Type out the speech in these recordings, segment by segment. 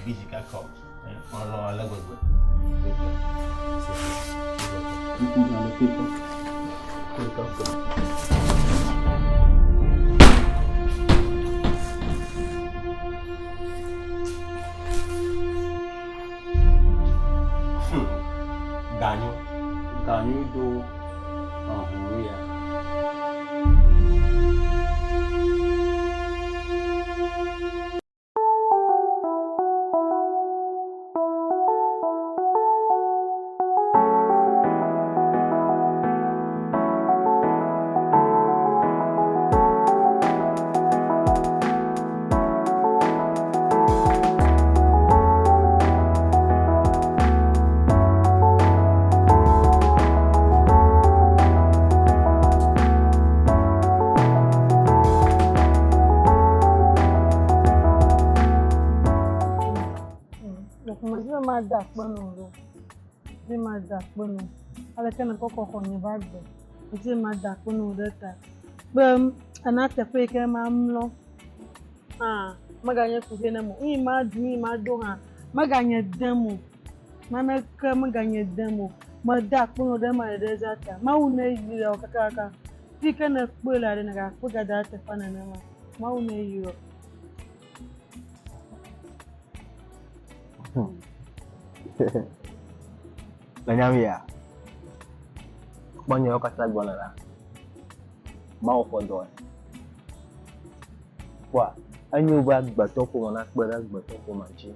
Ebi sika kɔ. Melɔ̃ ale gbegbe. Ganyo. Ganyo do ahun ya. Mada akpe nɔ ɖo. Be mada akpe nɔ. Aleke nèkɔ kɔ xɔnye va agbe. Medi be mada akpe nɔ ɖe ta. Be ena teƒe yi ke mamlɔ hã meganye kuxi nam o. Nu yi maɖu, nu yi mado hã meganye dem o. Naneke meganye dem o. Meda akpe nɔ ɖe ema ɖeɖe za ta. Mawu neyra wò kakaka. Fi yi ke nèkpɔe lea ɖe nàgakpɔe gada ɖe teƒea nenema. Mawu neyra wò. Le nya ya, kpɔ nyawo katã gblɔ la, Mawu ƒe dɔe. Kpɔa, enyo be agbetɔ ƒome nakpe ɖe agbetɔ ƒome ŋuti.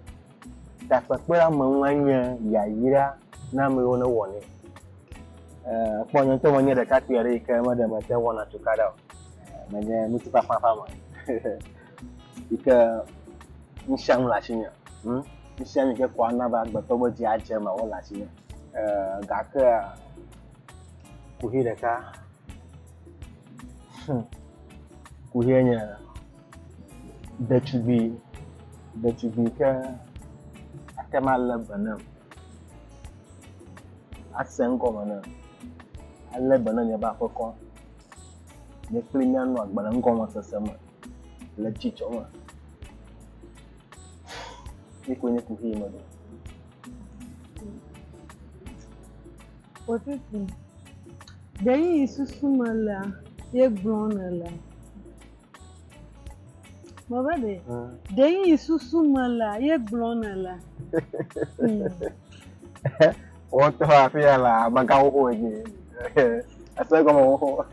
Ta kpekpe ɖe ame ŋu enye yayra na ame yiwo newɔnɛ. Ee, kpɔ nye ŋutɔ menye ɖekakpui aɖe yi ke meɖe mete wɔna tukaɖa o. Menye ŋutifafa ƒe ame yi ke nu sia nu le asinye. Hm? Nu sia nu yi ke ko ana be agbetɔ be dzi adze eme wole asinye. Ee, gakea kuxi ɖeka hmm, kuxie nye ɖetugbui ɖetugbui yi ke ate ŋu alé be nam, ase ŋgɔme nam, alé be na nye be aƒekɔ. Nye kpli míanɔ agbe le nugɔmesese me, le dzidzɔ me. Ye koe nye kuxi yi meɖo. Kpɔtiti, ɖe yi susu me lea, ye gblɔm nèlea? Mebe ɖe, ɖe yi susu me lea, ye gblɔm nèlea? Wotɔ afi ya le amegã xoxo dzi. Ese gɔme xoxo.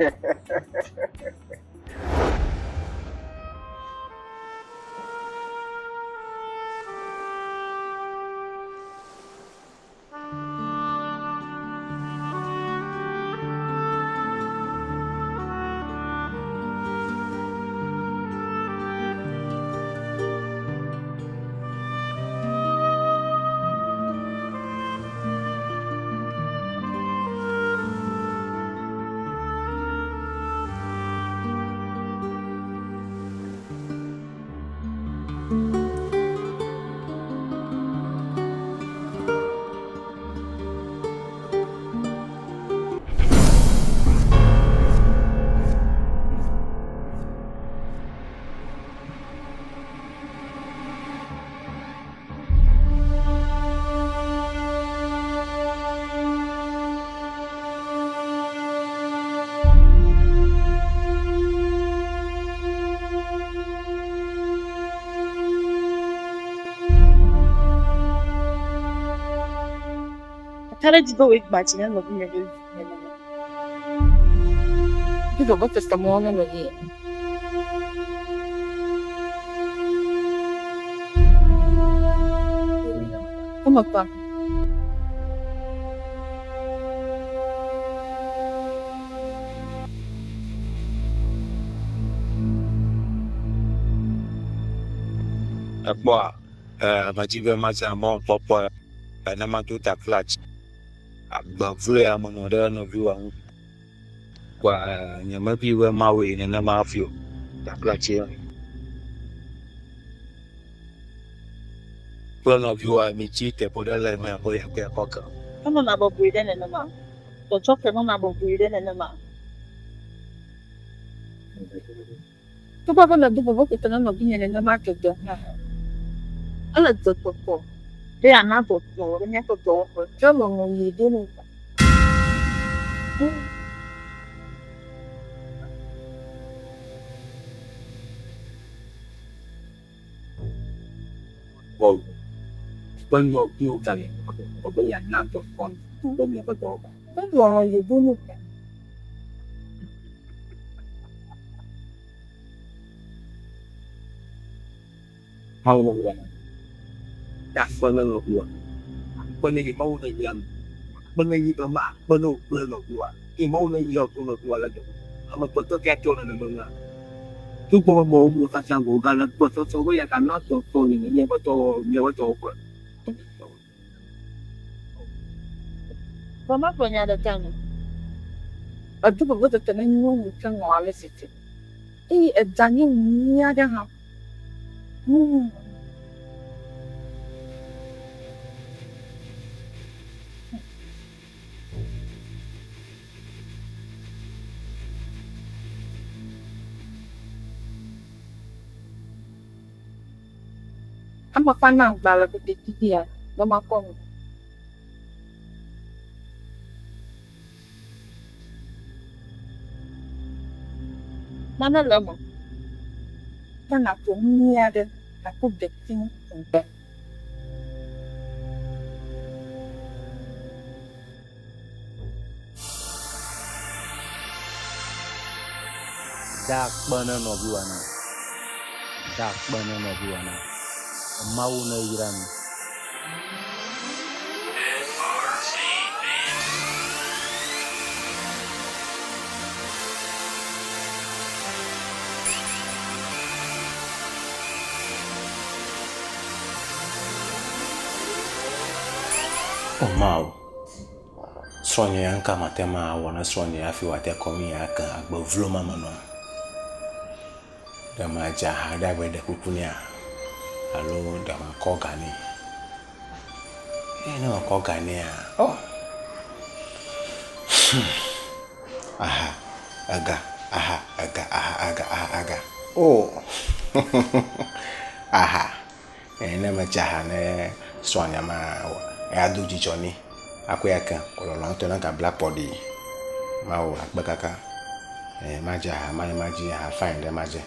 Kakaɖedzi be wòe gbã dzi na nɔvinye vevi nenema. Biblia ƒe testament na nɔvinye. Eme kpa. Èkpɔa, e, medi be mazã mɔnukpɔkpɔ ya ne mado ta klatsi. Agbe vloe ya menɔ ɖe nɔviwòa ŋu. Kpɔa, e, nyemebui be mawɔe nenema hafi o. Ta klatsi ya. Kple nɔviwòa mitsi teƒe ɖe le miaƒe yakɔyakɔ ke. Enɔna bɔbɔe ɖe nenema. Tsɔtsɔke nɔna bɔbɔe ɖe nenema. Togbɔ be medo vevesese na nɔvinye nenema gbegbe hã. Ele dɔ kpɔkpɔ be yeana dɔtɔ ɖe míaƒe dɔwɔƒe. Tsɔ lɔlɔ̃ yi ɖo nɛ. Lɔlɔ̃ yi ɖo nɛ. Vɔ magblɔ nya ɖeka nɛ. Edo vevesese na nyɔnu ke nɔ ale si dze eye edza nyɔnu nyui aɖe hã. Ame ƒe anagba le kotokuia be makpɔ nu. Nane le eme be nàƒo nu nyui aɖe nàkpɔ deti ŋugbe. Da akpe ne nɔviwòa na. Da akpe ne nɔviwòa na. Mawu neyra mi. O Mawu, srɔ̃nye ya ŋka mate ŋu awɔ na srɔ̃nye hafi wòate kɔ nu ya ake agbe vlo ma me nɔa? Ɖe madze aha ɖe abe ɖe kuku nɛa? Alo ɖe makɔ ga nɛ? Eye ne mekɔ ga nɛa, oh! Hmm. Aha, ega, aha, ega, aha, ega, aha, ega. Oh! Aha. Eye ne medze aha ne srɔ̃nye ma, eya do dzidzɔ nɛ. Akɔe ake, lɔlɔ̃ ŋutɔ nagabla kpɔ ɖi. Mawɔ akpe kaka. Eye madze aha, ma madzi aha fine ɖe madze.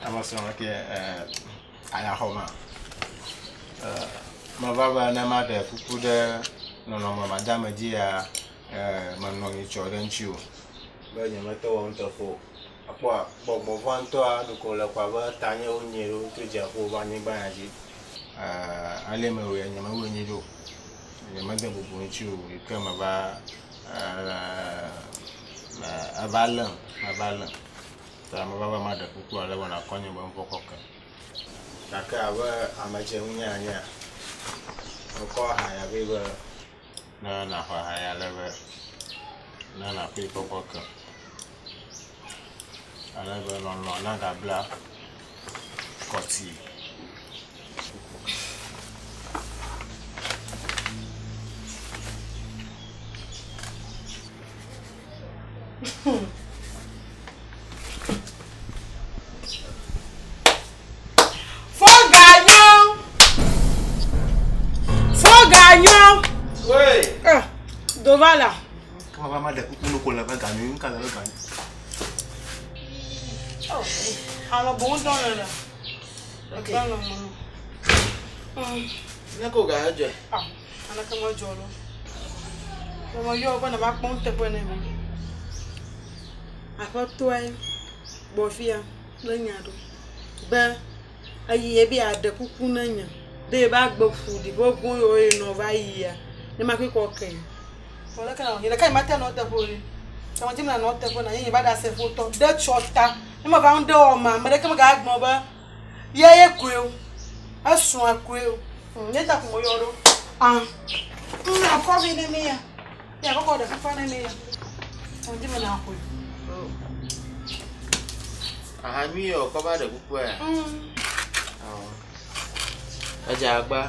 Ame srɔ̃ ke ayaxɔ ma. Meva be ne maɖe kuku ɖe nɔnɔme madeamedzi ya menɔ nyitsɔ ɖe ŋuti o. Be nyemete wɔ nuteƒe o. Ekpɔa gbɔgbɔ vɔ̃ ŋutɔa ɖeko wòle ko abe tanye wonyi ɖo tso dziaƒo va anyigba ya dzi. Ale mewɔe nyemewɔe nyuie ɖo o. Nyemede bubu ŋuti o yi ke meva eva lém, eva lém. Ta meva be maɖe kuku ale be nàkɔ nye be nu vɔ̃ kɔ kem. Gake abe ame dze ŋunye enyea, mekɔ aha ya vɛ be ne nàxɔ aha ya ale be ne nàkɔe kɔkɔ kem. Ale be lɔlɔ̃ nagabla kɔti. Foganyo! Foganyo! Oui. Ah, Dovala. Kama ba ma ɖe kuku no ko le ƒe ganyo, nu ka le ƒe ganyo? Oh, alɔ boŋ dɔ le le. Okay. Ba lɔ mɔ. Ne ko ga edzɔe. Ah, aleke medzɔ ɖo. Mewɔ yɔ be nava kpɔ nuteƒe ne mi. Aƒetɔe gbɔ fia kple nya ɖo be eyi ye be yeaɖe kuku ne nye ɖe yebe agbe ƒu ɖi ƒe go yiwo yenɔ va yia ne makɔe kɔ ke. Vɔ leke nawɔ? Nye ɖeka nyemate nɔ eteƒe o ɖe. Tsa medzi be nanɔ eteƒe na nye nye va ɖasefo tɔ ɖe tsɔ ta. Ne meva ŋu ɖe wɔ ma, ame ɖeke megagblɔ be ye ye koe o. Esrɔ̃a koe o. Nye ta ko meyɔ ɖo. Ah, ŋ akɔ vi ne mi ya. Ya kɔkɔ ɖe kukua ne mi ya. Ŋdi me na xɔe. Aha nyui yɔ kɔ va ɖe kukua ya. Edze agba,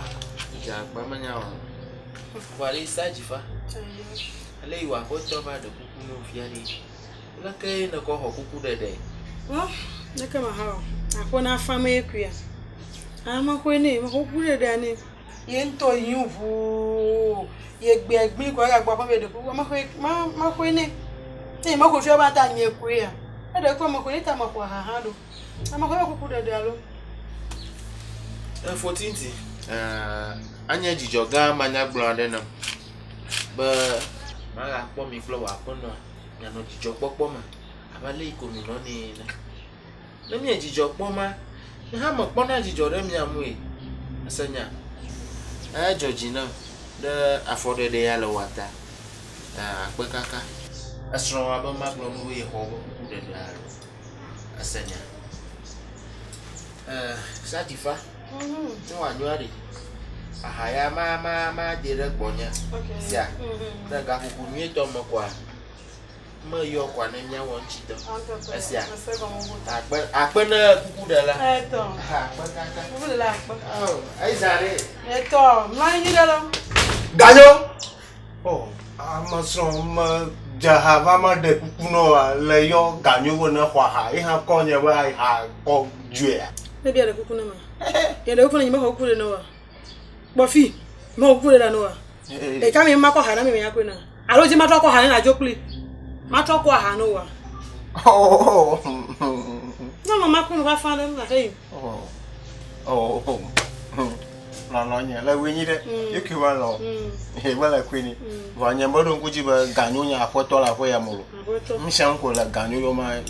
edze agba menya o. Vɔ ale isa dzi fa. Ale yi wò aƒetɔ va ɖe kuku ne wò fia ɖe. Leke ye nèkɔ xɔ kuku ɖeɖe? Wɔ, leke maha wɔ? Aƒe na fa me ye kuya. Ame xɔe nɛ, mexɔ kuku ɖeɖea nɛ. Ye ŋutɔ yi ʋuu ye gbea gbi ko egagbɔ aƒe me ɖe kuku mexɔe ma mexɔe nɛ. Ne mexɔe fia be ata nye koe ya. Eɖe kuku mexɔe nɛ ta mexɔ aha hã ɖo. Ame xɔe kuku ɖeɖea lo. Efotinti, anye dzidzɔ gã manyagblɔ aɖe nam be magakpɔ mi kple wò aƒenɔa mianɔ dzidzɔkpɔkpɔ me abe ale yi ko minɔnɛ ene. Ne mie dzidzɔ kpɔma, nye hã mekpɔna dzidzɔ ɖe mia ŋue. Èse nya? Edzɔ dzi nam ɖe afɔɖeɖe ya le wòa ta. Akpe kaka. Esrɔ̃wòa be magblɔ nu be yexɔ woƒe kukuɖeɖea alo? Èse nya? Sadifa, ne wòanyo aɖi. Aha ya ma ma made ɖe gbɔnye sia. Ɖe gaƒoƒo nyuietɔ me koa, meyɔ koa ne míawɔ ŋuti dɔ. Esia. Akpe akpe ne kuku ɖe la. Etɔ. Akpe kaka. Kuku ɖe la akpe. Oh, eza ɖe. Etɔ, mlɔ anyi ɖe lɔ. Ganyo. Oh, ame srɔ̃ me dze ha va me ɖe kuku nɔ wa le yɔ ganyo be ne xɔ aha ye hã kɔ nye be aha kɔ dzoea. Ne bia ɖe kuku ne ma. Ye ɖe kuku ne nye mexɔ kuku ɖe ne wa. Kpɔ fi, mexɔ kuku ɖe ɖa ne wa. Ɖeka mi ma kɔ ha na mi menya koe na. Alo dzi matrɔ kɔ ha ne na dzo kpli. Matrɔ kɔ aha ne wa. Ne ma ma kunu va fa ɖe na xe yi. Oh, lɔlɔ nye le wui nyi ɖe. Ye kui wa lɔ. Ye me le kui ni. Vɔ nye me ɖo ŋku dzi be ganyo nye aƒetɔ le aƒe ya me o. Aƒetɔ. Ŋusẽ ko le ganyo yɔ ma.